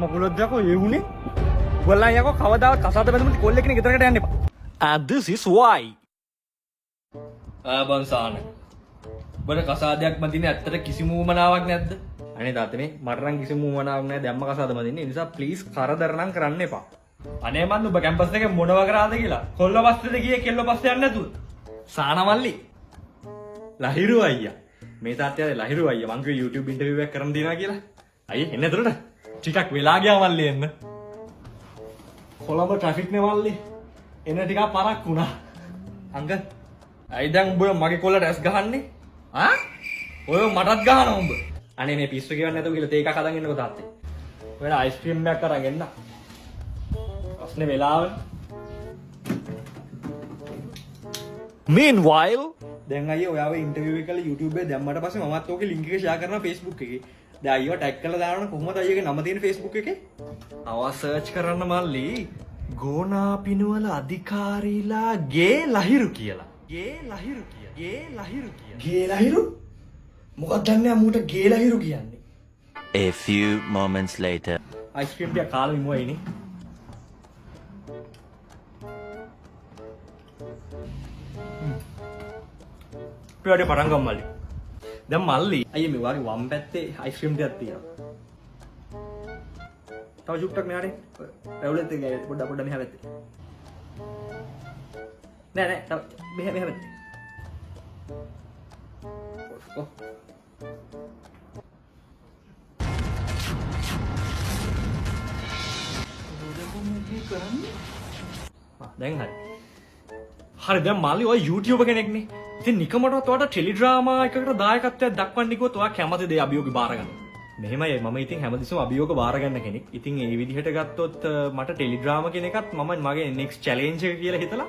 මකුලක් යකෝ ඒ වුනේ. උඹලා යකෝ කවදාවත් කසාද බැඳුමත් කොල්ලෙක් කෙනෙක් ගෙදරකට යන්න එපා. And this is why. ආ බං සාන. උඹට කසාදයක් මදින්නේ ඇත්තට කිසිම උවමනාවක් නැද්ද? අනේ තාත්තේ, මේ මට නම් කිසිම උවමනාවක් නැහැ දැම්ම කසාද බඳින්න. ඒ නිසා ප්ලීස් කරදර නම් කරන්න එපා. අනේ මන් උඹ කැම්පස් එකේ මොනව කරාද කියලා. කොල්ල පස්සේද ගියේ කෙල්ල පස්සේ යන්නේ නැතුව. සාන මල්ලි. ලහිරු අයියා. මේ තාත්තේ ලහිරු අයියා මං කිව්වේ YouTube interview එකක් කරන්න තියනවා කියලා. අයියේ එන්න ඇතුළට. ටිකක් වෙලා ගියා මල්ලි එන්න. කොළඹ ට්‍රැෆික් නේ මල්ලි. එන්න ටිකක් පරක් වුණා. අංකල් ඇයි දැන් උඹ මගේ කොල්ලට ඇස් ගහන්නේ? ආ? ඔය මටත් ගහනවා උඹ. අනේ මේ පිස්සු කියවන්න නැතුව කියලා තේ එකක් හදන් එන්නකෝ තාත්තේ. ඔයාලා අයිස්ක්‍රීම් එකක් අරන් එන්න. ප්‍රශ්නේ වෙලාවනේ. Meanwhile, දැන් අයියා ඔයාව ඉන්ටර්විව් එක කරලා YouTube එකේ දැම්මට පස්සේ මමත් ඕකේ ලින්ක් එක ෂෙයා කරනවා Facebook එකේ. දැන් අයියව ටැග් කරලා දානවනම් කොහොමද අයියගේ නම තියෙන Facebook එකේ? අවා සර්ච් කරන්න මල්ලි ගෝනාපිනුවල අධිකාරීලා ගේ ලහිරු කියලා. ගේ ලහිරු කියලා. ගේ ලහිරු කියලා. ගේ ලහිරු? මොකක්ද දන්නේ නැහැ මූට ගේ ලහිරු කියන්නේ. A few moments later. Ice cream ටිකක් කාලා ඉමු අයිනේ. අපි වැඩේ පටන් ගමු මල්ලි. දැන් මල්ලි අයියේ මේ වාගේ වම් පැත්තේ අයිස්ක්‍රීම් ටිකක් තියෙනවා. තව චුට්ටක් මෙහාට එන්න. රැවුලෙත් එක්ක ඇවිත් පොඩ්ඩක් පොඩ්ඩක් මෙහා පැත්තේ. නෑ නෑ තව මෙහා මෙහා පැත්තේ. ඔව්. ආ දැන් හරි. හරි දැන් මල්ලි ඔය YouTuber කෙනෙක් නේ. ඉතින් නිකමටවත් ඔයාට ටෙලිඩ්‍රාමා එකකට දායකත්වයක් දක්වන්න කිව්වොත් ඔයා කැමතිද ඒ අභියෝග බාර ගන්න? මෙහෙමයි, මම ඉතින් හැමතිස්සෙම අභියෝග බාර ගන්න කෙනෙක්. ඉතින් ඒ විදිහට ගත්තොත් මට ටෙලිඩ්‍රාමා කියන එකත් මම මගේ නෙක්ස්ට් චැලෙන්ජ් එක කියලා හිතලා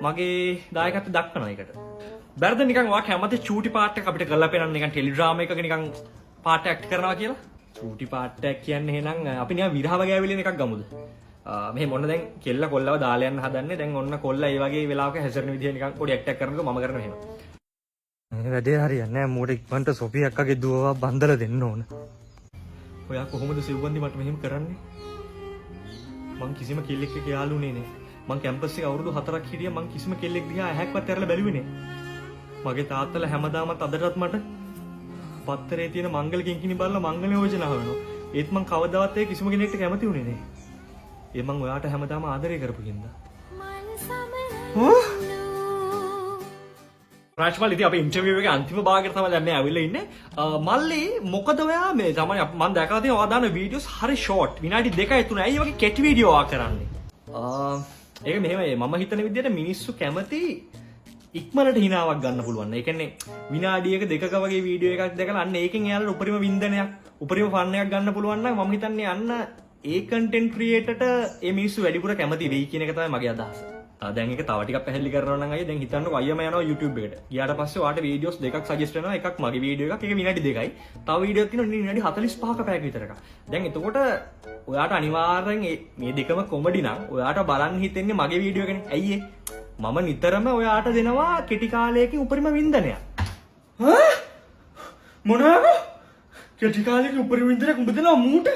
මගේ දායකත්වය දක්වනවා ඒකට. බැරිද නිකන් ඔයා කැමති චූටි පාට් එකක් අපිට කරලා පෙන්නන්න, නිකන් ටෙලිඩ්‍රාමා එකක නිකන් පාට් ඇක්ට් කරනවා කියලා? චූටි පාට් එකක් කියන්නේ එහෙනම් අපි නිකන් විරහව ගෑවිලි එකක් ගමුද? මෙහෙම ඔන්න දැන් කෙල්ල කොල්ලව දාලා යන්න හදන්නේ. දැන් ඔන්න කොල්ල ඒ වගේ වෙලාවක හැසිරෙන විදිහ නිකන් පොඩි ඇක්ට් එකක් කරනකොට මම කරන එහෙම. මේ වැඩේ හරියන්නේ නෑ. මූට ඉක්මනට සොෆි අක්කගේ දුවව බන්දලා දෙන්න ඕන. ඔයා කොහොමද සිව්වන්දි මට මෙහෙම කරන්නේ? මං කිසිම කෙල්ලෙක් එක්ක යාළුුනේ නෑ. මං කැම්පස් එකේ අවුරුදු 4ක් හිටියා. මං කිසිම කෙල්ලෙක් දිහා ඇහැක්වත් ඇරලා බැලුවේ නෑ. මගේ තාත්තලා හැමදාමත් අදටත් මට පත්තරේ තියෙන මංගල කිංකිණි බලලා මංගල යෝජනා හොයනවා. ඒත් මං කවදාවත් ඒ කිසිම කෙනෙක්ට කැමති වුණේ නෑ. ඒ මං ඔයාට හැමදාම ආදරය කරපු හින්දා. රාජ්මල් ඉතින් අපේ ඉන්ටර්විව් එකේ අන්තිම භාගයට තමයි දැන් මේ ඇවිල්ලා ඉන්නේ. මල්ලි මොකද ඔයා මේ තමයි මං දැකලා තියෙනවා ඔයා දාන වීඩියෝස් හරි ෂෝට්. විනාඩි 2යි 3යි. ඇයි වගේ කෙටි වීඩියෝ ඔයා කරන්නේ? ඒක මෙහෙමයි, මම හිතන විදිහට මිනිස්සු කැමති ඉක්මනට හිනාවක් ගන්න පුළුවන්. ඒ කියන්නේ විනාඩියක දෙකක වගේ වීඩියෝ එකක් දැකලා අන්න ඒකෙන් එයාලට උපරිම වින්දනයක්, උපරිම ෆන් එකක් ගන්න පුළුවන් නම් මම හිතන්නේ අන්න ඒ කන්ටෙන්ට් ක්‍රියේටර්ට ඒ මිනිස්සු වැඩිපුර කැමති වෙයි කියන එක තමයි මගේ අදහස. දැන් ඒක තව ටිකක් පැහැදිලි කරනවා නම් අයියේ දැන් හිතන්නකෝ අයියම යනවා YouTube එකට. ගියාට පස්සේ ඔයාට වීඩියෝස් දෙකක් සජෙස්ට් වෙනවා. එකක් මගේ වීඩියෝ එකක්, ඒක විනාඩි 2යි. තව වීඩියෝ එකක් තියෙනවා විනාඩි 45ක පැයක් විතර එකක්. දැන් එතකොට ඔයාට අනිවාර්යෙන් මේ දෙකම කොමඩි නම් ඔයාට බලන්න හිතෙන්නේ මගේ වීඩියෝ එකනේ. ඇයි ඒ? මම නිතරම ඔයාට දෙනවා කෙටි කාලයකින් උපරිම වින්දනයක්. ඈ? මොනවාද? කෙටි කාලයකින් උපරිම වින්දනයක් උඹ දෙනවා මූට?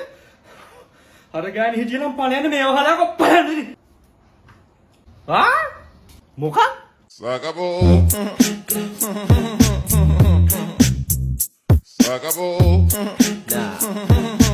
අර ගෑණි හිටියනම් පණ යන්නේ මේ වහලා කොප්පලන්නේ. ආ? මොකක්? Se acabó. Se acabó. Nah.